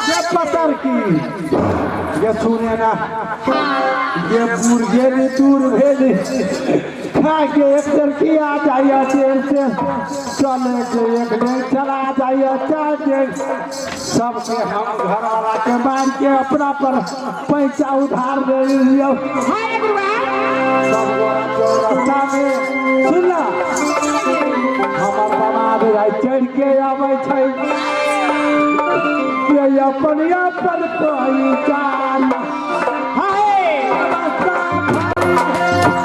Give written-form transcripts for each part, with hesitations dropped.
ये पतर की ये सुने ना ये बुर्गे ने दूर भेल खा के एक दिन की आ जाइए देर से चले के एक दिन चला जाइए चार दिन सबके हम घर वाला के मार के अपना पर पैसा उधार दे लियो। हाँ रे गुरुआ। सब गोरा चौरस्ता में सुन ना हमर दमाद जाय चढ़ के आबै छै के अपन अपन पहिचान। हाय रास्ता खाली है।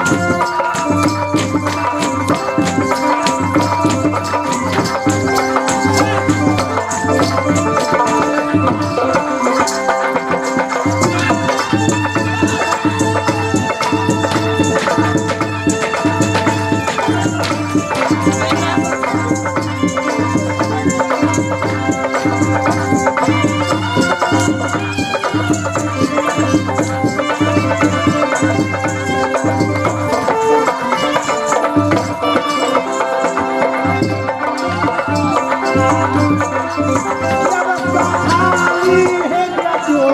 रास्ता खाली है जो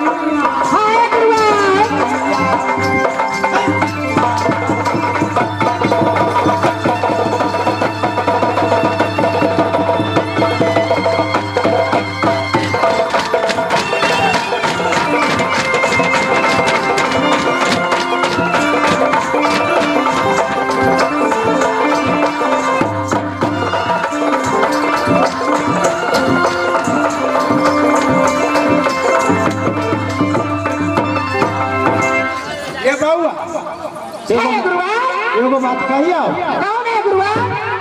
दुनिया। हाय गुरुआ। ये बउआ हाय गुरुआ। एगो बात कहियो। कौन है गुरुआ?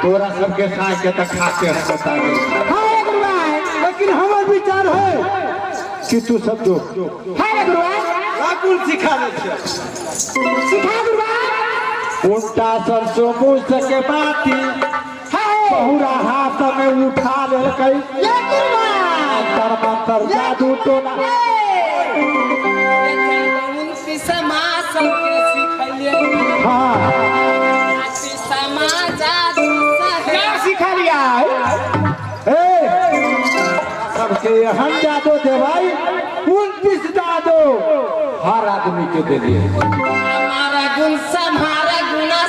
तोरा सबके साथ के तक खा के हम बता दे। हाय गुरुआ। लेकिन हमार विचार है कि तू सब जो हाय गुरुआ। राकुल सिखा दे छे। सिखा गुरुआ। उल्टा सरसों मुँह के बाती हाय बहुरा हाथ में उठा लेलकै ये गुरुआ। अंतर मंतर जादू टोना। हाँ सिखा लिया। ए सबके हम जादू देवाई 29 जादू हर आदमी के दे दिए। हमारा गुण सम्हारा गुना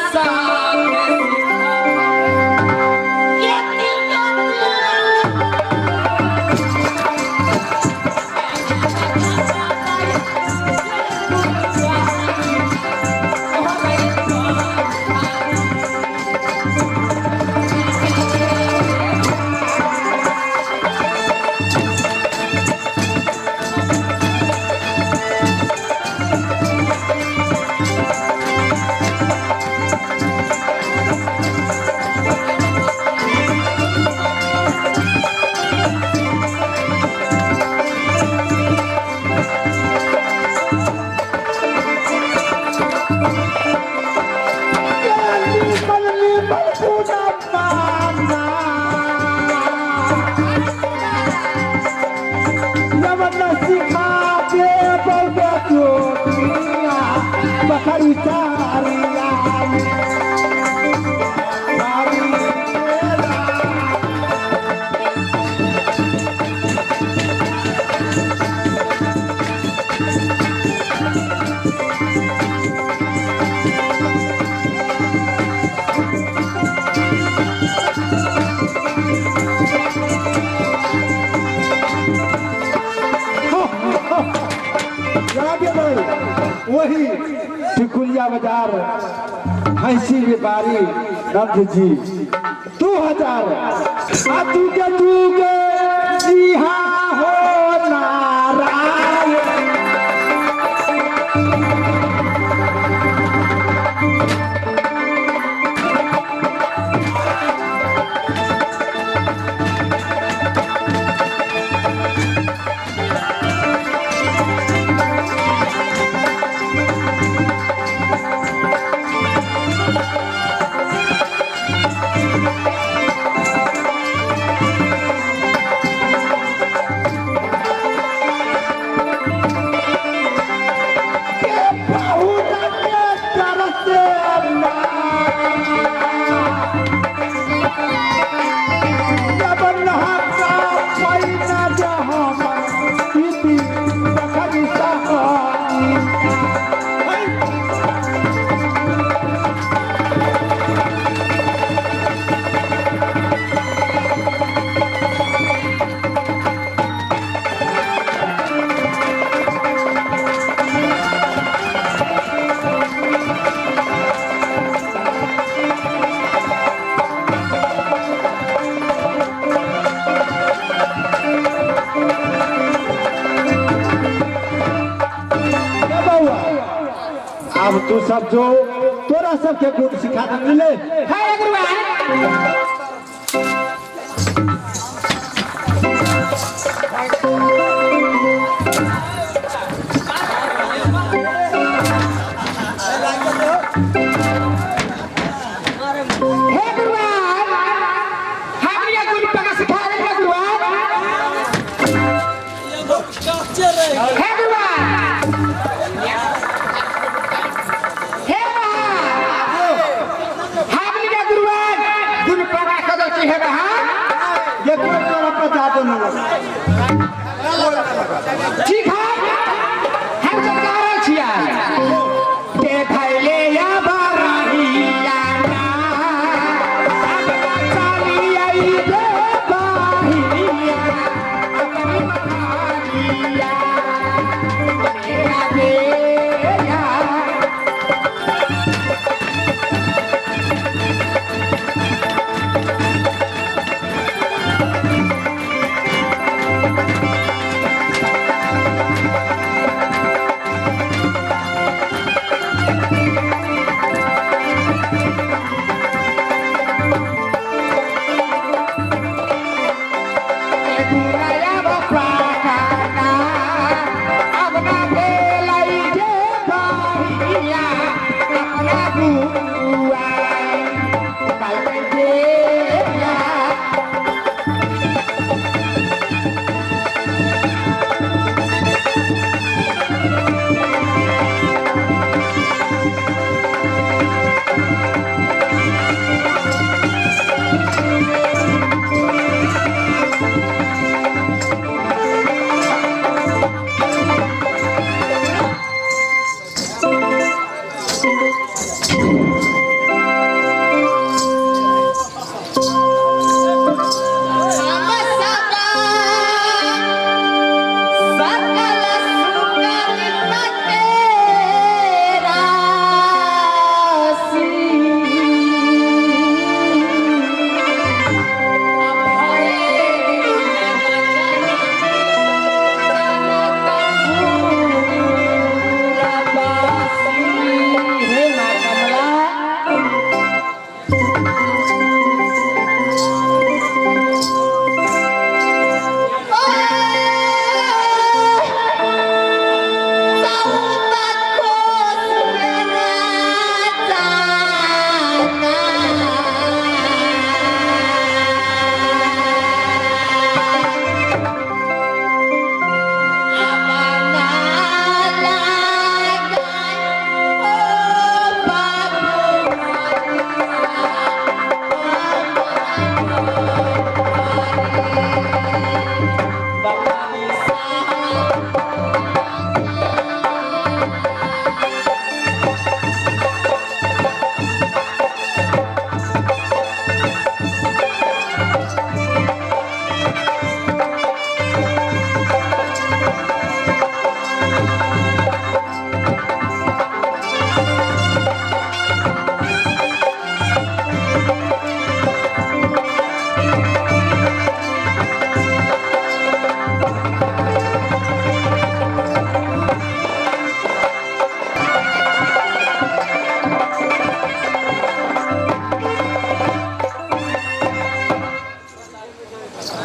निमन निमन पूजा माना यमन सिखा दे बउआ जोगिया बकरी चारिया सारी तेरा। याद है भाई वही टिकुलिया बाजार भैंसी व्यापारी नंद जी 2000 आ तू के जी हाँ हो नारायण। अब तू सब जो तोरा सबके गुण सिखा दे ले। है गुरुवार। हे गुरुवार, हम ये गुण पका सिखा रहे हैं गुरुवार। हे गुरुवार, हे हम ये गुरुवार गुण पका कदर की है बहा। ये कोई तोरा पर जादू न लगा। ठीक है, हम सब जा रहल छियै। ते धैले या बरहिया ना, अब चलियै रे बहिया, अपनी महारिया, मेरा बेया। गुनाया बापा काका, अब ना भेलै जे बहिया, अपना गुआ, कहलकै जे या।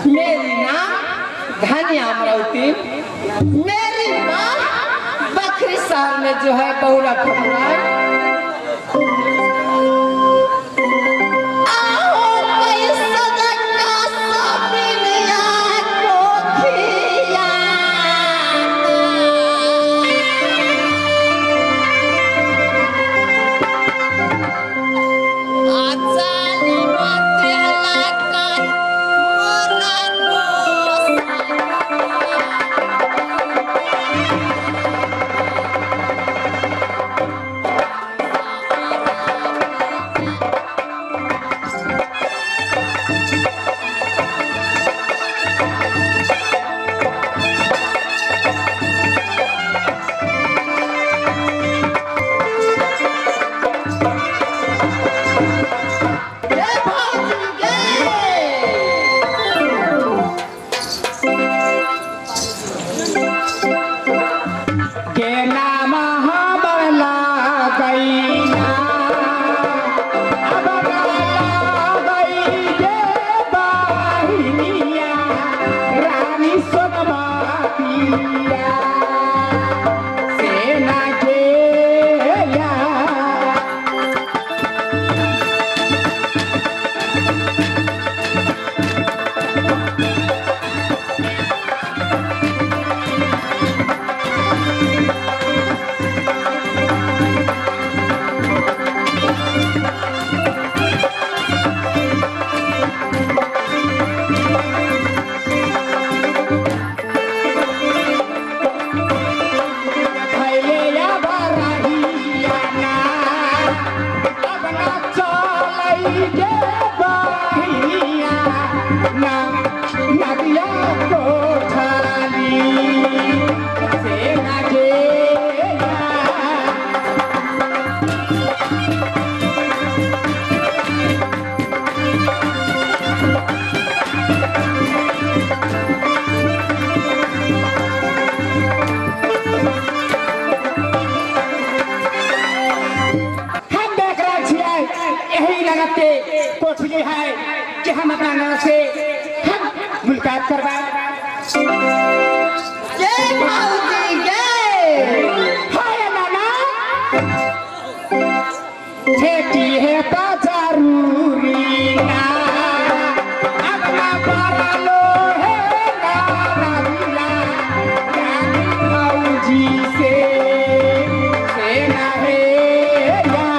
मेरी नाम धनिया अमरावती, मेरी माँ बकरी शहर में जो है बहुरा ठकुराई। आओ पैसा का सबिनिया कोखिया। आचाली मतेला कान मोरा गोसा। बतिया से ना गेया। खैले या बरहिया ना, अब ना चलै गे बहिया ना, नदिया कोठाली से ना गेया। हम देख रहे छियै यही ननद के कोठली है कि हम अपना ननद से हम मुलाकात करवाए। जय भाऊजी जय। हाय नाना, ठेकी है तो जरूरी ना, अपना बड़ा है नाना जानी भौजी से ना है या।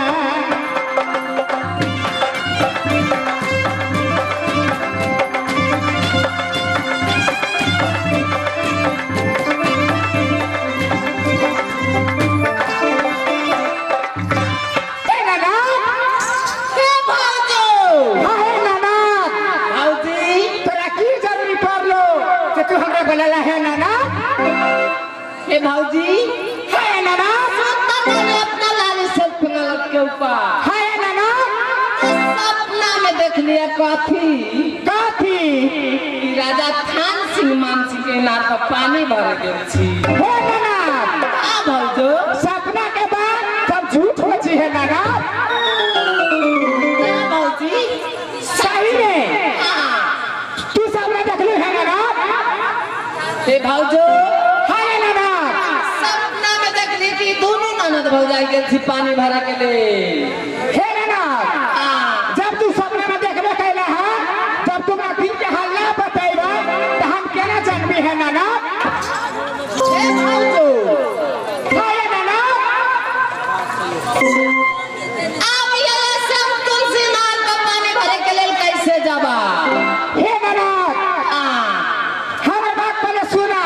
हे नाना, हे भाऊजी। हाँ हे नाना, भाऊजी तोरा की जरूरी पड़लो से तू हमरा बोलला है नाना? हे भाऊजी, हे नाना, सुनता मैंने अपना लाली सल्तनत के ऊपर हे नाना, सपना में देख लिया कथी कथी? कि राजा थान सिंह मान सिंह के नार पर पानी भर गेल छी। हे नाना, आ भाऊजो, सपना के बाद सब झूठ हो छी है नाना? आ भाऊजी, सही में हाँ। तू सपना देखलू है नाना? हे भाऊजो, हे नाना, सपना में देखली कि दोनों ननद भौजाई गेल छी पानी भरा के ले। हे नाना, हाँ। जब तू सपना में देखबे कैला है, जब तुम दिल के हाल ना बतैबा तो हम केना जानबी है नाना? हे भाऊजो, हे नाना, अब ये सब तुलसी नार पर पानी भरे के लेल कैसे जाबा? हे नाना, हाँ। हमर बात पहले सुना।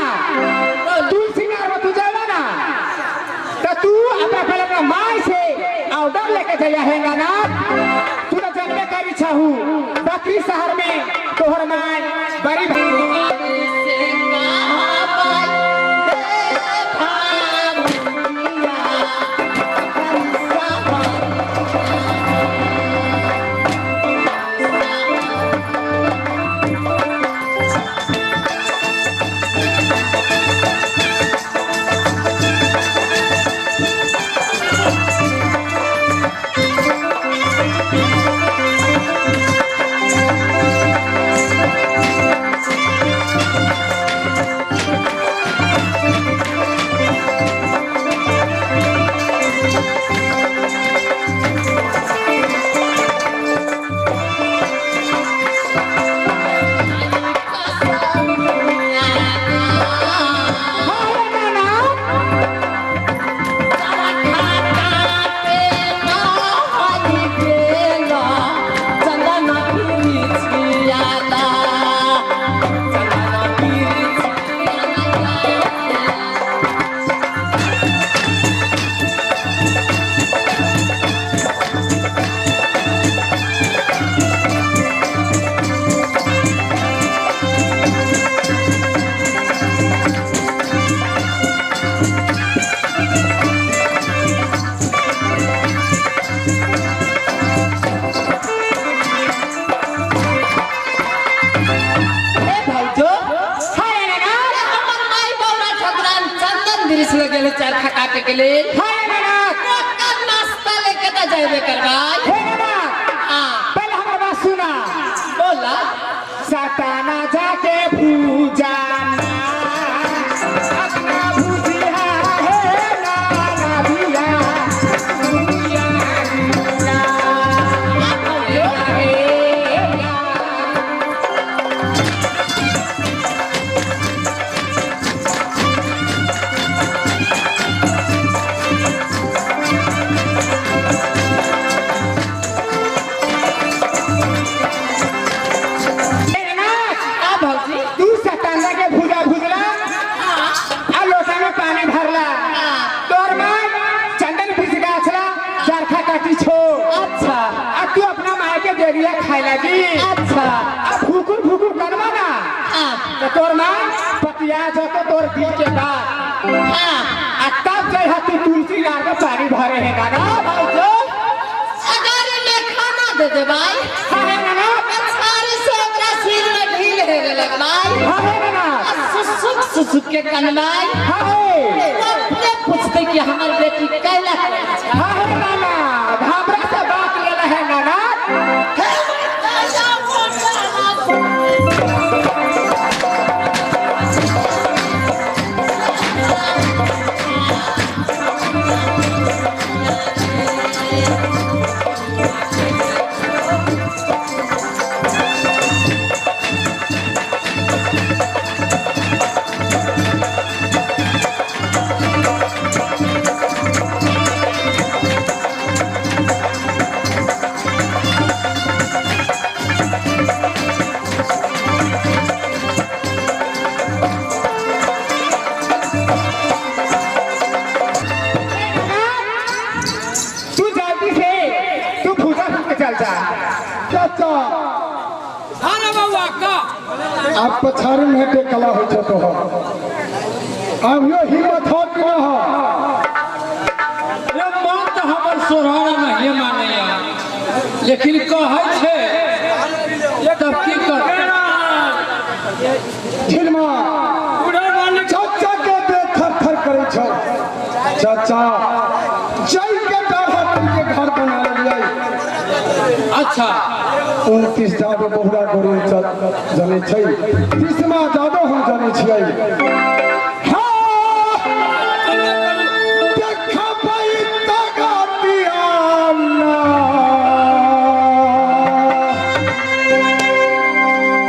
तुलसी नार में तू जाएगा ना तो तू अपना पहले अपना माई से ऑर्डर लेके जाया है नाना। तू तो जानबे करी छहू बकरी शहर में तोहर माई बड़ी से कहा बाई, हे भाऊजिया, हंसा हाँ नाना, हाँ नाना, चरखा काटे के लेल हाँ नाना, ओकर नाश्ता लेके तऽ जेबे करबै। हे नाना, हाँ, पहले हमर बात सुना। बोला। सताना जाके पूजाना जाए लगी। अच्छा। आ फुकुर फुकुर करवा ना हाँ। तो तोर माँ पतिया जतो तोर दिल के बात। हाँ। आ तब जय हा तू तुलसी नार में पानी भरे है नाना। भाउजू अगर में खाना दे दे भाई। हाँ है नाना। सारे से हमरा सिर में ढील हेरे लगवाई। हाँ है नाना। सुसुक सुसुक के कनवाई। हाँ है। वो अपने पूछते कि हमार बेटी कैला करे छै। हाँ है नाना, घबरा से बात लेना है नाना। हे दादा मोटा। तू जल्दी से तू भूसा फूक के चल जा। चाचा। हाँ रे बउआ का। आप पछाड़ी में हेटे कला होइ छै तोहर। अब यो हिम्मत हो कि न हो? रे मन तऽ हमर सोहरा नहीं मानैया, लेकिन कहै छै तब की कर। झिलमा चाचा के देह थर थर करै छौ। चाचा जई के डाढ़ा के घर बना लियै। अच्छा। 29 जादो बहुरा गोरी जनै छै, 30मा जादो हम जनै छियै। हाँ, देखबै तगतिया ना।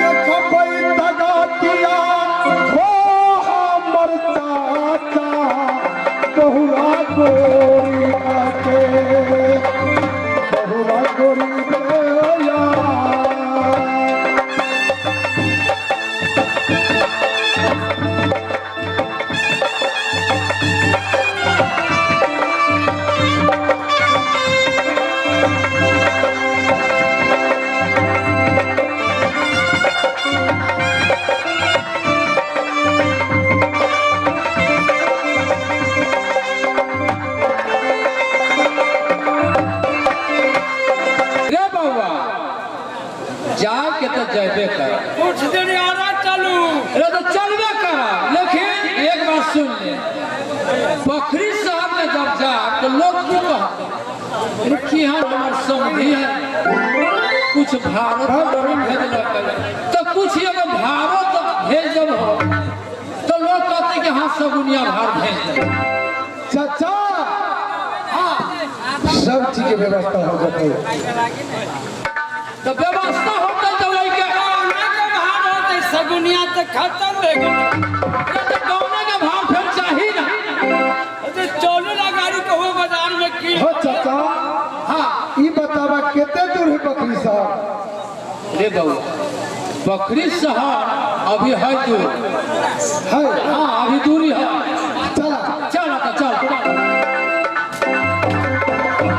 देखबै तगतिया हो हमर चाचा बहुरा गोरी के, बहुरा गोरी के या। रे बउआ जाए के तो जयबे कर, कुछ दिन आरा चलू। रे तो चलबे कर, लेकिन एक बात सुन ले, बखरी शहर में जब जा तो लोग की कहते, अरे की हन हमर समधी है, कुछ भारत भेजलक तो कुछ एगो भारत भेज देब हो तो लोग कहते कि हाँ सगुनिया भार भेज दे। चाचा हाँ सब चीज के व्यवस्था हो जतै। तो व्यवस्था होते तो लइके गौना के भार होते सगुनिया तो खत्म भे गेल। अरे तो गौना के भाव फिर चाही ना। तो चलू ना गाड़ी कहू बाजार में की। हो चाचा। हाँ ई बतावा कते दूर है बकरी शहर? रे बउआ बकरी शहर अभी है दूर है। हाँ।